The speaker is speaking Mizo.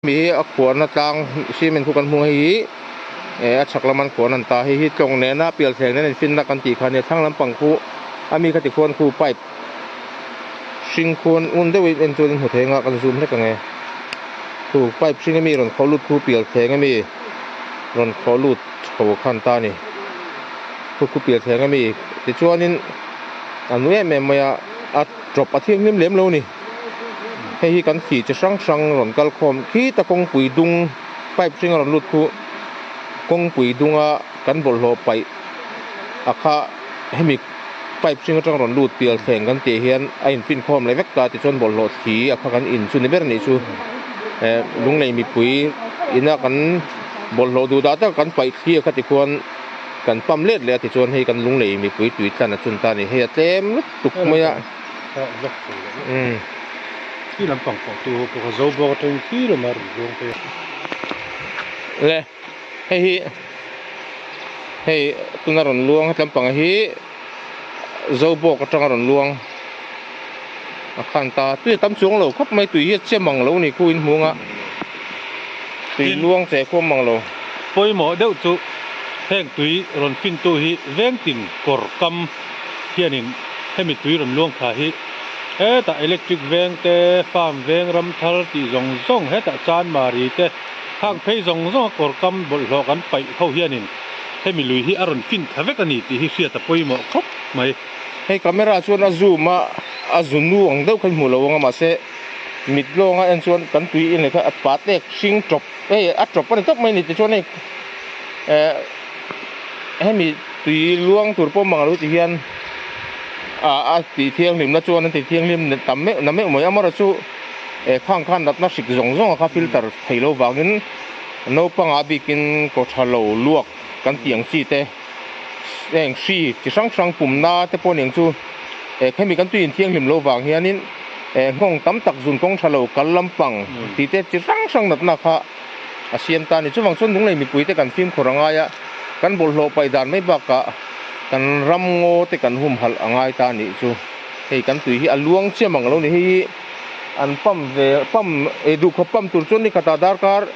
Mi hi a khuarna tlang cement khu kan hmu a hei hi eh a chhak lama an khuarna an ta hei hi tlawng nena pial thleng nen infinna kan tih kha a nia thlang lampang khu a mi kha tikhuan khu pipe hring khuan ngun deuhin en chuan in hmu thei anga kan zoom hlek ang e khu pipe hring ami rawn khawh lut khu pial thleng ami rawn khawh lut chho kha an ta a ni khu khu pial thleng ami tichuanin a nu em em mai a a tawp a thianghlim lem lo a ni. Hei hi kan thli chi hrang hrang rawn kal khawm khita kawngpui dung pipe hring a rawn lut khu kawngpui dunga kan bawlhhlawh paih a kha hemi pipe hring atang rawn lut pial thleng kan tih hian a infin khawm leh vek ta tichuan bawlhhlawh thli a kha kan in chu ni ber a nih chu eh lunglei mipui ina kan bawlhhlawh duh dah tak kan paih thli a kha tikhuan kan pump let leh a tichuan hei kan lunglei mipui tui tlan a chun ta a ni hei a tlem lutuk mai a. Khi lampang pawh tu pawh ka zo bawk atangin khi lama rawn luang phei a. Le hei hi hei tuna rawn luang heti lampang hi zo bawk atanga rawn luang a khan ta tui a tam chuang lo khawp mai tui hi a che mang lo a ni khu in hmu anga tui luang che khuam mang lo. Pawimawh deuh chu heng tui rawn fintu hi vengtin kawr kam hianin hemi tui rawn luang thla hi hetah electric veng te, farm veng ram thar tih zawng zawng hetah chanmari te khang phei zawng zawng a kawr kam bawlhhlawh kan paih ho hianin hemi lui hi a rawn fin thla vek a ni tih hi hriat a pawimawh khawp mai. Hei camera chuan a zoom a, a zunu ang deuh kha i hmu lo ang a mahse mit lawnga en chuan kan tui in leh kha a pat ek hring tawp hei a tawp a ni tawp mai a ni tichuan hei eh hemi tui luang tur pawh mang lo ti hian ah a tih thianghlimna chuan an ti thianghlim tam meuh na meuh mai amaherawh chu eh khang khan natna hrik zawng zawng a kha filter thei lo vangin naupangah bikin kaw tha lo luak kan tih ang chi te heng hri chi hrang hrang pumna te pawh aniang chu eh khemi kan tui inthianghlim lo vang hianin eh nghawng tam tak zun kawng tha lo kal lampang tih te chi hrang hrang natna kha a siam ta a ni. Chuvang chuan lunglei mipuite kan fimkhur a ngai a, kan bawlhhlawh paih dan mai bakah kan ram ngaw te kan humhalh a ngai ta a nih chu. Hei kan tui hi a luang chiam ang lo ni. Hei hi an pump ve pump ei duh khawp pump tur chuan ni khatah darkar.